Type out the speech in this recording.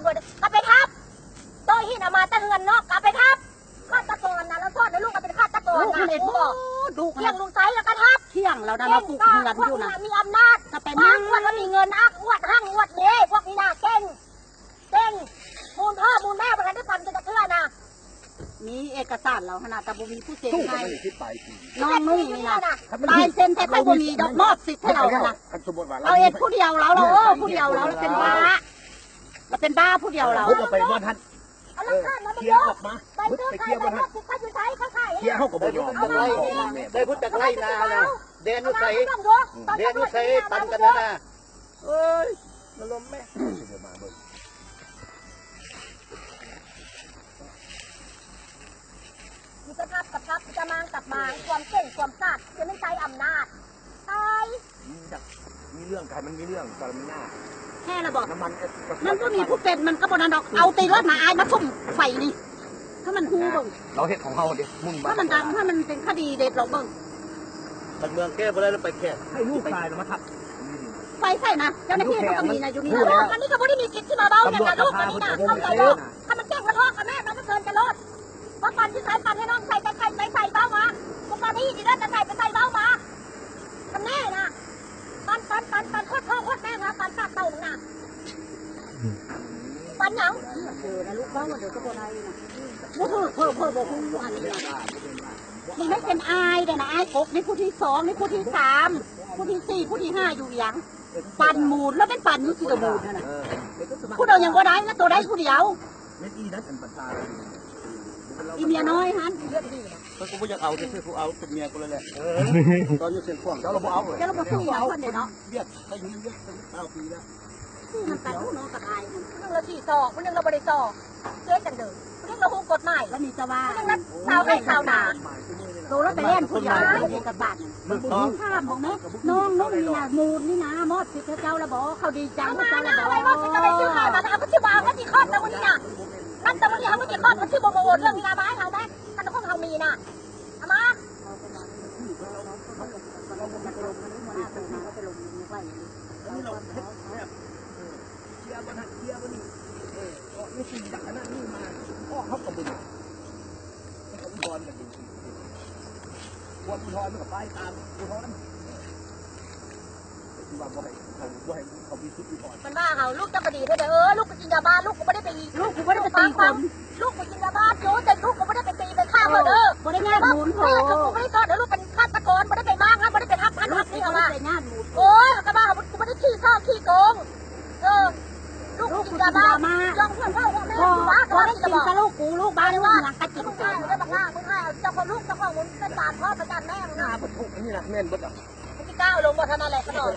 ຳຫຼວດ ກໍໄປທັບ ໂຕະຫີນເອົາມາແຕ່ເຮືອນນອກ ກໍເອົາໄປທັບ. ຄາດຕະກອນນະ ລາວສອນໃຫ້ລູກເຮົາເປັນຄາດຕະກອນນະ ລູກເຮົາເປັນ ໂອ້ ລູກ ລ້ຽງລູກຊາຍແລ້ວກໍທັບ ທ່ຽງແລ້ວນະ ມາປຸກເຮືອນຢູ່ນະ ພວກນີ້ນະມີອຳນາດ ກໍໄປ ອ້າງອວດວ່າມີເງິນ ອ້າງອວດຮັ່ງອວດເດ ພວກນີ້ນະເກັ່ງ ເກັ່ງ ມູນພໍ່ມູນແມ່ບໍ່ທັນໄດ້ຝັນຈັກເທື່ອນະ. ມີເອກະສານລາວຫັ້ນນະ ແຕ່ບໍ່ມີຜູ້ເຊັນໃຫ້ ນ້ອງນຸ້ງນີ້ນະ ລາຍເຊັນແທ້ໆບໍ່ມີດອກ ມອບສິດໃຫ້ລາວຫັ້ນນະ ເຮົາເຮັດຜູ້ດຽວລາວ ເອີ ຜູ້ດຽວລາວ ລາວເປັນບ້າ ລາວເປັນບ້າຜູ້ດຽວລາວ ເພິ່ນກໍໄປບ່ອນຫັ້ນ ເອີ ເຄື່ອງອອກມາ ໄປເຄື່ອງຂາຍ ໄປເຄື່ອງຂາຍຢູ່ໃສ ເຂົາຂາຍ ເຮົາກໍບໍ່ຍອມ ໄດ້ພຸດຈັກໄລ່ນານະ ແດນຢູ່ໃສ ແດນຢູ່ໃສ ຕັນກັນນະ ເອີຍ ມາລົມແມ່ ມີແຕ່ທັບກັບທັບ ມີແຕ່ມາງກັບມາງ ຄວາມເກັ່ງຄວາມຊາດ ຈະໄດ້ໃຊ້ອຳນາດ ຕາຍ ມີຈັກ ມີເລື່ອງ ໃຫ້ມັນມີເລື່ອງ ກໍມີໜ້າ ແທ້ລະບໍ? ນ້ຳມັນກໍ ມັນບໍ່ມີຜູ້ເປັນ ມັນກໍບໍ່ນັ້ນດອກ ເອົາຕີລອດມາ ອ້າຍມາສຸມໄຟນີ້ ຖ້າມັນຮູ້ເບິ່ງ ເຮົາເຮັດຂອງເຮົາເດ້ ໝຸ່ນ ຖ້າມັນດັງ ຖ້າມັນເປັນຄະດີເດັດລອງເບິ່ງ ບັດເມືອງແກ້ບໍ່ໄດ້ ແລ້ວໄປແຂກ ໃຫ້ລູກຊາຍລະມາທັບ ໄຟໃສ່ນະ ເຈົ້າໜ້າທີ່ເຂົາກໍມີນະ ຢູ່ນີ້ນະ ອັນນີ້ກໍບໍ່ໄດ້ມີສິດຊິມາເວົ້າຫຍັງນະ ລູກອັນນີ້ນະ ເຂົ້າໃຈບໍ່? ຄັນມັນເກັ່ງມາທອກກັບແມ່ ມັນກໍເຊີນໄປໂລດ ວ່າປັນຢູ່ໃສ ປັນໃຫ້ນ້ອງໃສ່ ແຕ່ໃສ່ ໃສ່ເວົ້າມາ ບໍ່ປານນີ້ ດີເດີ ແຕ່ໃສ່ໄປໃສ່ເວົ້າມາ ຄັນແນ່ນະ ປັນ ປັນ ປັນ ປັນ ໂຄດພໍ່ໂຄດແມ່ມາ ປັນປາກເຕົ້ານະ ປັນຫຍັງ? ເອີ ນະ ລູກເວົ້າ ດຽວກໍບໍ່ໄດ້ນະ ບໍ່ຖືກ ເພິ່ນ ເພິ່ນບໍ່ຮູ້ອັນນີ້ນະ ນີ້ໃຫ້ເປັນອ້າຍເດ້ນະ ອ້າຍກົກ ນີ້ຜູ້ທີສອງ ນີ້ຜູ້ທີສາມ ຜູ້ທີສີ່ ຜູ້ທີຫ້າ ຢູ່ອີຫຍັງ? ປັນໝູນ ລາວເປັນປັນຢູ່ຊິໂຕໝູນຫັ້ນນະ ຜູ້ດຽວຍັງບໍ່ໄດ້ນະ ໂຕໄດ້ຜູ້ດຽວ ແມ່ນອີນັ້ນອັນບັນຕາ ອີເມຍນ້ອຍຫັ້ນ ເພິ່ນກໍບໍ່ຢາກເອົາ ແຕ່ເພິ່ນເອົາເປັນເມຍກໍແລ້ວແຫຼະ ເອີ ຕອນຢູ່ຊຽງຂວາງ ເຈົ້າລະບໍ່ເອົາ ເຈົ້າລະບໍ່ຊື້ຫຍັງເພິ່ນເດ້ເນາະ ວຽກໄປຢູ່ວຽກເຈົ້າປີແລ້ວ ຊື້ນຳກັນເນາະ ກະອາຍ ຜູ້ໜຶ່ງລະສີ່ຊອກ ຜູ້ໜຶ່ງລະບໍ່ໄດ້ຊອກ ເຮັດຈັ່ງເດີ ຜູ້ໜຶ່ງລະຮູ້ກົດໝາຍ ລະມີແຕ່ວ່າ ຜູ້ໜຶ່ງລະຊາວໄຮ່ຊາວນາ ໂຕລະໄປແລ່ນຜູ້ດຽວ ເຮັດກັບບ້ານ ຖາມເບິ່ງແມ້ ນ້ອງນຸ້ງນີ້ນະ ໝູນນີ້ນະ ມອບສິດໃຫ້ເຈົ້າລະບໍ່? ເຂົາດີໃຈໃຫ້ເຈົ້າລະບໍ່? ເອົາມາ ເອົາມາ ເອົາມາ ເຂົາຊິບໍ່ເອົາ ເຂົາຊິຄອດແຕ່ມື້ນີ້ນະ ນັບແຕ່ມື້ນີ້ເຮົາຊິຄອດ ເຂົາຊິບໍ່ມາໂອນເລື່ອງນີ້ນະ ມາໃຫ້ເຮົາໄດ໋ ຄັນຂອງເຮົາມີນະ ເອົາມາ ເຄຍບໍ່ນັ້ນເຄຍບໍ່ນີ້ ເອີ ເພາະມີສິ່ງຈາກອັນນັ້ນນີ້ມາ ເພາະເຮົາກໍບໍ່ຢາກ ມັນກໍອຸທອນກັນຢູ່ ຄວາມອຸທອນມັນກໍໄປຕາມອຸທອນ ຄືວ່າບໍ່ໃຫ້ເຂົາ ບໍ່ໃຫ້ເຂົາມີສິດມີພອນ ມັນວ່າເຮົາ ລູກເຈົ້າກໍດີເດີ ເອີ ລູກກໍກິນຢາບ້າ ລູກກໍບໍ່ໄດ້ໄປ ລູກກໍບໍ່ໄດ້ໄປຕີຄົນ ລູກກໍກິນຢາບ້າຢູ່ ແຕ່ລູກກໍບໍ່ໄດ້ໄປຕີໄປຂ້າເຂົາເດີ ເອີ ບໍ່ໄດ້ຍາດໝູນເຂົາ ເອີ ເຂົາກໍບໍ່ໄດ້ຕ້ອນ ແລ້ວລູກເປັນຄາດຕະກອນ ບໍ່ໄດ້ໄປມ້າງ ບໍ່ໄດ້ໄປຮັບພັນຮັບນີ້ ເຂົາວ່າ ໂອ້ຍ ເຂົາກໍວ່າເຮົາບໍ່ໄດ້ຂີ້ຊອກຂີ້ໂກງ ເອີ ລູກກິນຢາບ້າ ລອງເພື່ອນເວົ້າ ເວົ້າແມ່ ບໍ່ ບໍ່ໄດ້ກິນ ກະລູກກູ ລູກບ້ານລູກເມືອງ ກະກິນ ເຈົ້າຂອງລູກ ເຈົ້າຂອງມັນເປັນບາບພໍ່ປະຈານແມ່ ໜ້າບໍ່ທຸກ ອັນນີ້ນະ ແມ່ນເບິດ ມັນຊິກ້າວລົງບໍ່ເທົ່ານັ້ນແຫຼະ ຂະໜອດ